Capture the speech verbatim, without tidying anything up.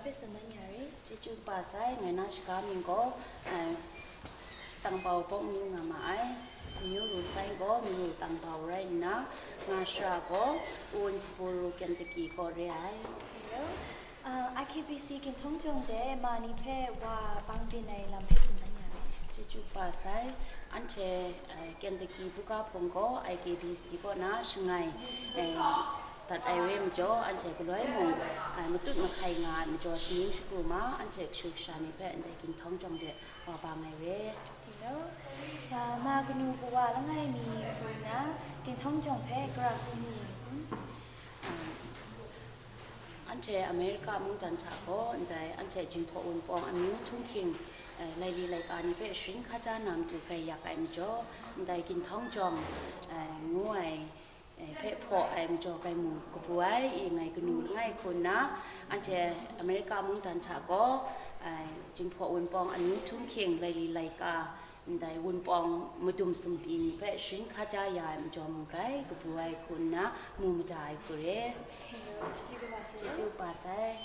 Hpe tsun dan ya re. Chyeju kaba sai, ngai na shaga mying gaw, eh, Tangbau Bawng ngu nga ma ai. Amyu ru sai gaw, Maru Tangbau rai nna, nga shara gaw, Wun Sapu Ru Kentucky kaw re ai. Hello. Uh, I K B C Ginhtawng Jawng de ma ni hpe wa bang byin ai lam hpe tsun dan ya re. Chyeju kaba sai, anhte, eh, Kentucky buga hpung gaw I K B C kaw na shangai, eh, dat ai re majaw, anhte galoi mung, eh, matut mahkai nga ai majaw, shaning shakru ma, anhte kashu kasha ni hpe ndai Ginhtawng Jawng de wa bang ai re. Hello. Ya, ma kanu kawa langai mi hku nna, Ginhtawng Jawng hpe gara hku mi ai kun? Ah, anhte Amerika mungdan hta gaw ndai anhte Jinghpaw Wunpawng amyu htunghking, eh, laili laika ni hpe sharin hkaja na matu grai yak ai majaw, ndai Ginhtawng Jawng, eh, ngu ai, eh, hpe hpaw ai majaw grai mu kabu ai, i ngai kanu langai hku nna, anhte Amerika mungdan hta gaw, eh, Jinghpaw Wunpawng amyu htunghking laili laika, ndai Wunpawng madum sumpi ni hpe sharin hkaja ya ai majaw mung grai kabu ai hku nna mu mada ai hku re. Hello, chyeju kaba sai. Chyeju kaba sai.